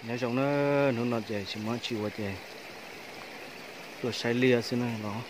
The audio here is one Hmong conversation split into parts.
Nyob zoo na, hnub no ces tsis muaj tsis ua ces tuaj saib liaj xwb na los.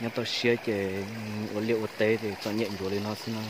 Nyob toj siab ces ua liaj ua teb ces txom nyem ncuav li no xwb na.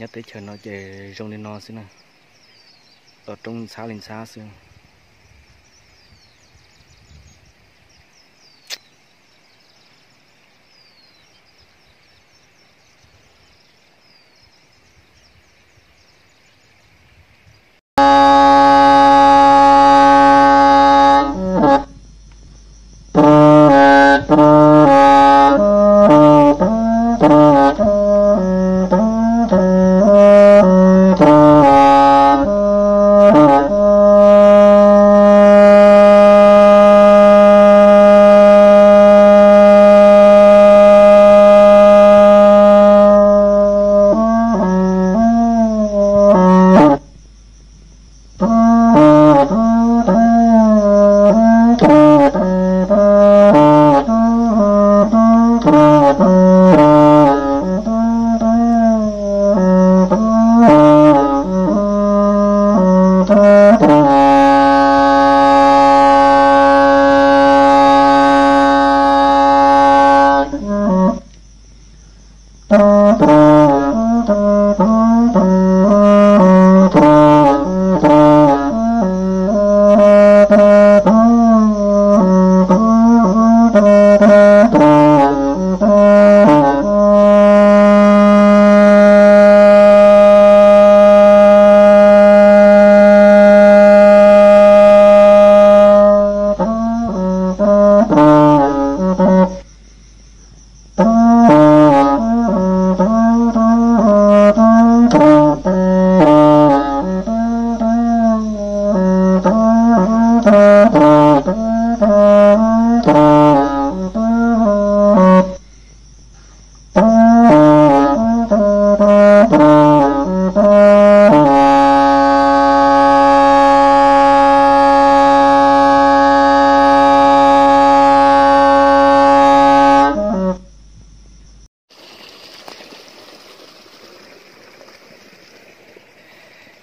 Nyob teb chaws no ces zoo li no xwb na, toj roob ntxhab li ntxhab xwb.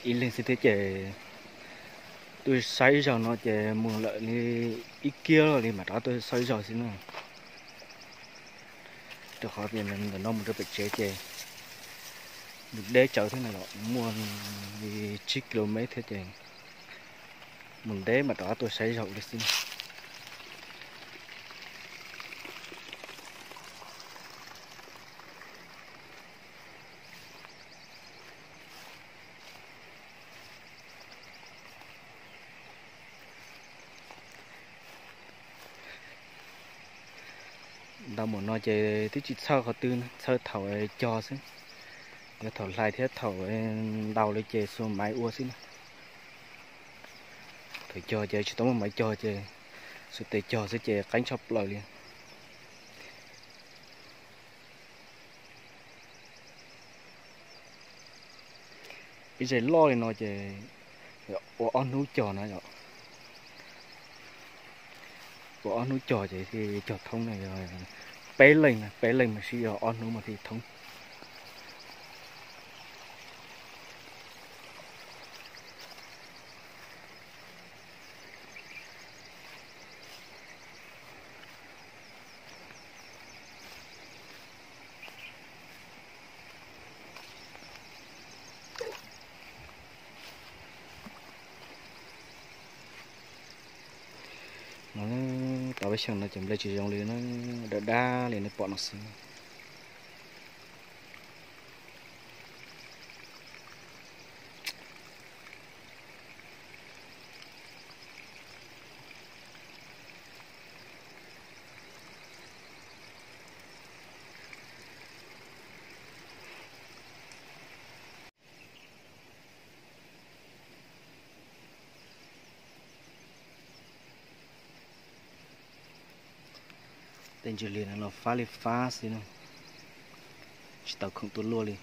Ib leeg xwb thiab ces tuaj saib ib zaug no ces mus lawm li ib kiab li mam rov tuaj saib ib zaug xwb na. Rau qhov tias ntawm no mus rau pem tsev ces nws deb tsawv thiab na, muaj li tsib ki lus mev thiab ces mus ntev mam rov qab tuaj saib zaum li xwb. Ntau mus no ces twb tsis txhawj qhov twg, txhawj thaum cog xwb. Yog thaum hlais thiab thaum ntau li ces xuas maiv ua xwb na. Thaum cog ces tsis tau muaj maiv cog ces xuas tes cog xwb ces qeeb tshaj plaws li. Ib zej loj li no ces ua ob hnub cog na yom. Ua ob hnub cog ces thiaj cog thoob na, yog peb leeg na, peb leeg mas sib yog ob hnub mas thiaj thoob. No, tau peb xyoos no ces nplej tsis zoo li na, dawb dawb li nej pom no xwb. Tej ntsis liag no los fab li fab xwb na, tsis tau khoom tuaj luaj li.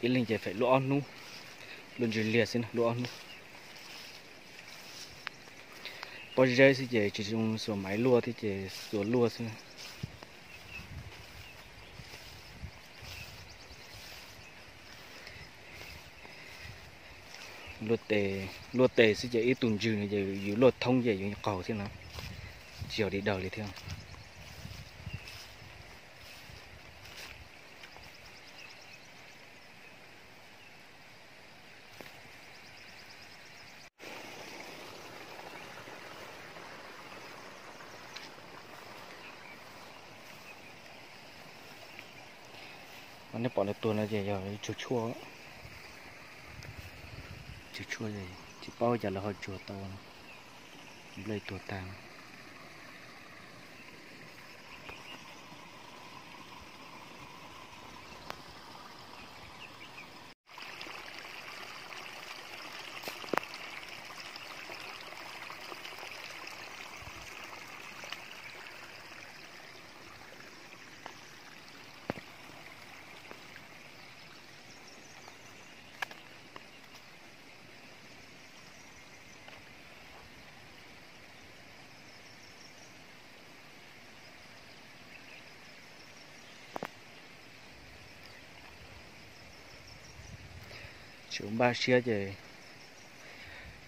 Ib leeg ces feem luaj ob hnub, luaj ntsis liag xwb na, luaj ob hnub. Pob zeb xwb ces tsis zoo xuas maiv luaj thiab ces xuas luaj xwb. Luaj tes, luaj tes xwb ces ib tug ntswg no ces yus luaj thoob ces yus qaug thiab na, tsis yog li daws li thiab. Nej pom lawv tuag no ces yog tsuag tshuaj, tsuag tshuaj, tsis paub cas lawv ho tsuag tau, nplej tuag tag. Tsis ua npaj siab ces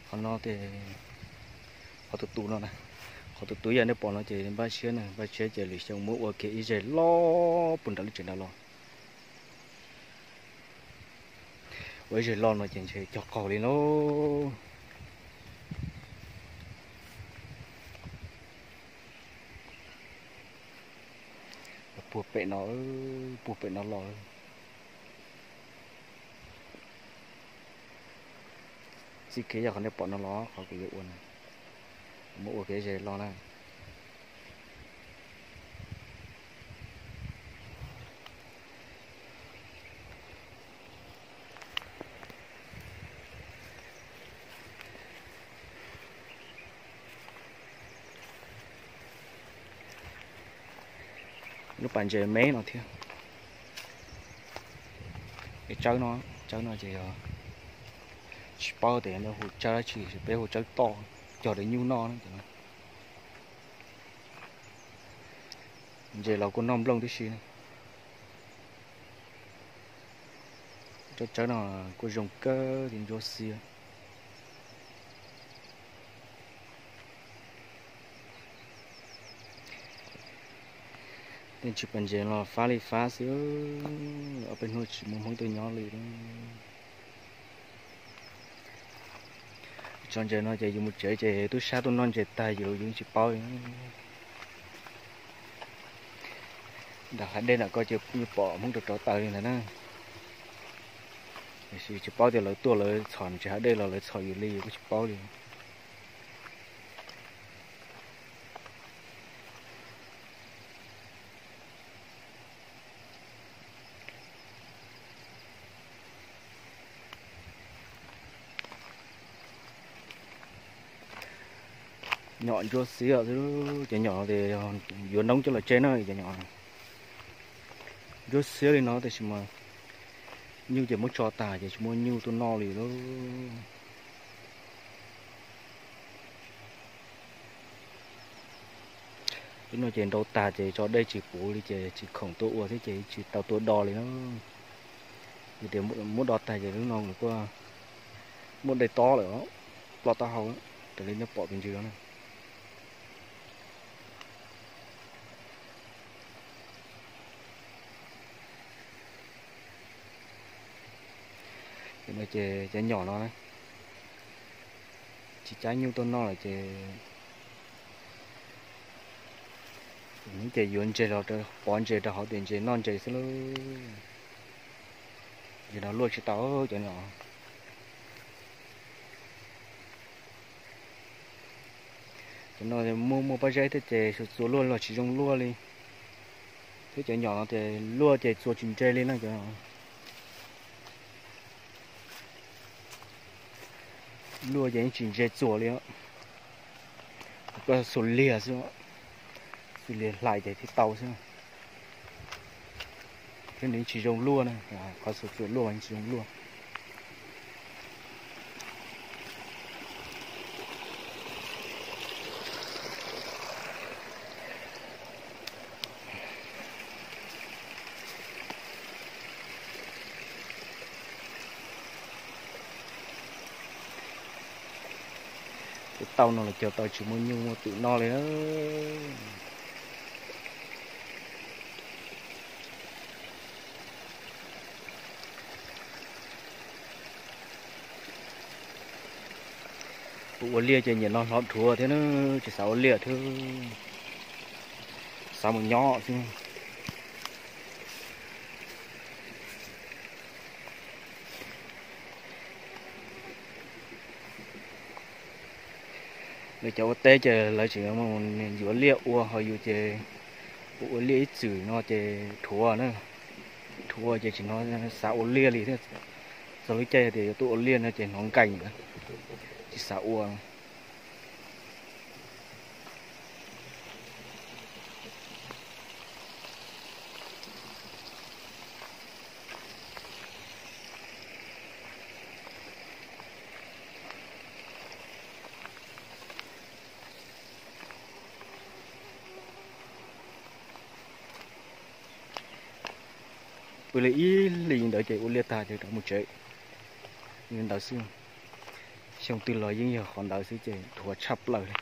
qhov no, qhov tus tus no na, qhov tus tus yam nej pom no ces npaj siab na, npaj siab ces lwm xyoo muab ua kiag ib zeg loj puag nram lub tsev nram los. Ua ib zeg loj no ces ntshe cog qaug li lauj. Puag pem no, puag pem no los. Txij kev yog qhov nej pom no los qhov kuv yuav ua na, muab ua kev ze los na. Lub pas ntses me no thiab. Tsawb no, tsawb no ces yog tsis paub tias nej hu tsawb dab tsi, peb hu tsawb toj, cog rau nyuj noj na. Ntses los kuj noj nplooj tib si. Tsawb, tsawb no kuj zoo kawg thiab, ntsuab xiab. Tej ntsis pas ntses los fab li fab xwb, ob peb hnub tsis muaj Hmoob tuaj nyob li. Tso ntses no ces yus mus tsev ces tub sab tuaj noj ntses tag yus, yus tsis paub li. Nram hav dej nram ko ces yeej pom Hmoob rov rov taws li ntawd na. Tiam sis tsis paub tias lawv tuaj lawv txhom ntses hav dej los lawv txhom yus li yus kuj tsis paub li. Nyom ntsuab xiab xwb, cov nyom no yuav noob coj los tseb na cov nyom. Ntsuab xiab li no tab sis mas nyuj ces muab tso tas ces tsis muaj nyuj tuaj noj li lauj. Lub no ces nrau tag ces tso dej tsis puv li ces tsis khoom tuaj ua thiab ces tsis tau tuaj do li na. Vim tias muab do tag ces lub no nws kuj muaj dej tob lawm, ploj taub hau, raws li nej pom tus ntsis no na. Ces cov nyom no, Tsis cab nyuj tuaj noj lawm ces, ces yuav ntses los pov ntses rau hauv tias ntses noj ntses xwb lauj. Ces no luaj tsis tau cov no. Cov no muaj muaj pob zeb thiab ces txua luaj los tsis zoo luaj li. Thiab cov nyom no ces luaj ces txua tsis ntse li na cov. Luaj ces yeej tsis ntse txua li. Koj xuas liag xwb, xuas liag hlais ces thiaj tau xwb. Thiab nws tsis zoo luaj na, qhov xuas txua luaj mas tsis zoo luaj. Cov tau no los cog tau tsis muaj nyuj muaj twm noj li. Kuv ua liaj ces nyiam no hlov dhuav thiab na, tsis xav ua liaj thiab, xav mus nyob xwb. Lawv cov ua teb ces lawv tseem yuav liaj ua, ho yus ces ua liaj ib txwm no ces dhuav na, dhuav ces tsis hnov xav ua liaj li thiab. Txog lub caij tias yuav tuaj ua liaj no ces hnov nkees lawm, tsis xav ua. Pw li ib hlis ntawd ces ua liaj tag ces rov mus tsev li ntawd xwb. Xyoo twg los yeej yog qhov ntawd xwb ces dhuav tshaj plaws li.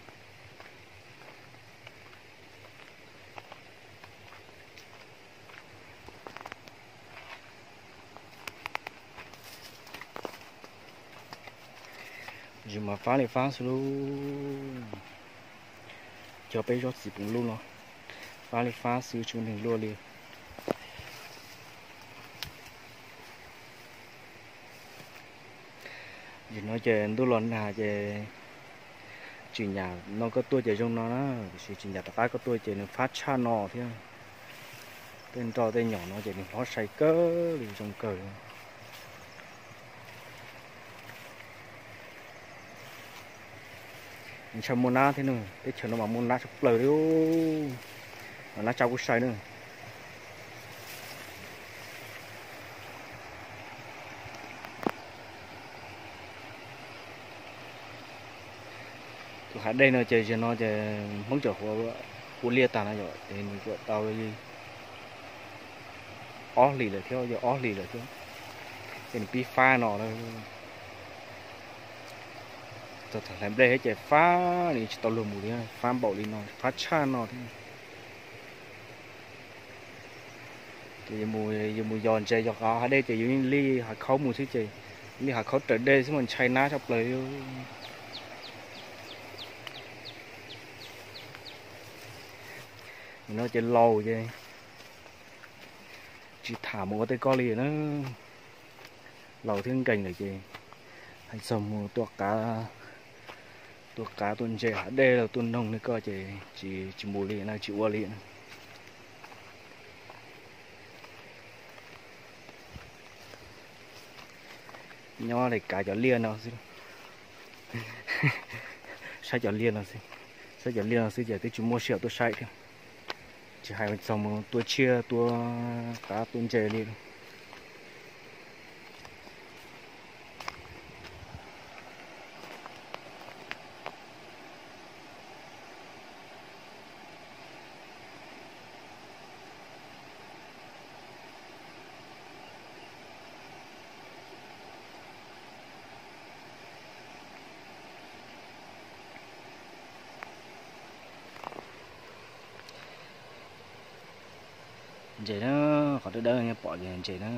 Tsis mas fab li fab xwb lauj. Cog peb zaub txiv poom lub no, fab li fab xwb tsis muaj neeg luaj li. Yim no ces ntuj los nag ces tsis nyam no koj tuaj ces zoo no na, tiam sis tsis nyam tom qab koj tuaj ces nws fab tshaj no thiab. Tej nroj tej nyom no ces nws hlob sai kawg li, zoo kawg. Ntshai muaj nab thiab na, teb chaws no mas muaj nab tshaj plaws li. Nab tsau kuj sai na. Tus hav dej no ces zaum no ces Hmoob tseem ua liaj tag no yom, ces nws kuj tau li ob hlis lawm thiab, yog ob hlis lawm thiab, ces nws pib fab no lawm. Txog thaum hlais nplej thiab ces fab li tsis tau luag mus li, fab npaum li no, fab tshaj no thiab. Ces yus mus yos ntses yos qhov hav dej ces yus li hav khaub mus xwb ces, li hav khaub raws dej xwb mas ntshai nab tshaj plaws li. Nim no ces laus ces tsis tham mus ua tej koj li na, laus thiab nkees lawm ces hais txog mus tua qav, tua qav tua ntses hav dej los tua noog li koj ces tsis mus li na, tsis ua li na. Nyob li kav cov liaj no xwb, saib cov liaj no xwb, saib cov liaj no xwb ces twb tsis muaj sij hawm tuaj saib thiab. Tsis hais txog mus tua tsiaj tua qav tua ntses li. Ntses na, qhov dawb dawb pom ces ntses na.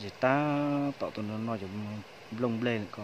Ces tab tom tus no no ces nplooj nplej lawm ko.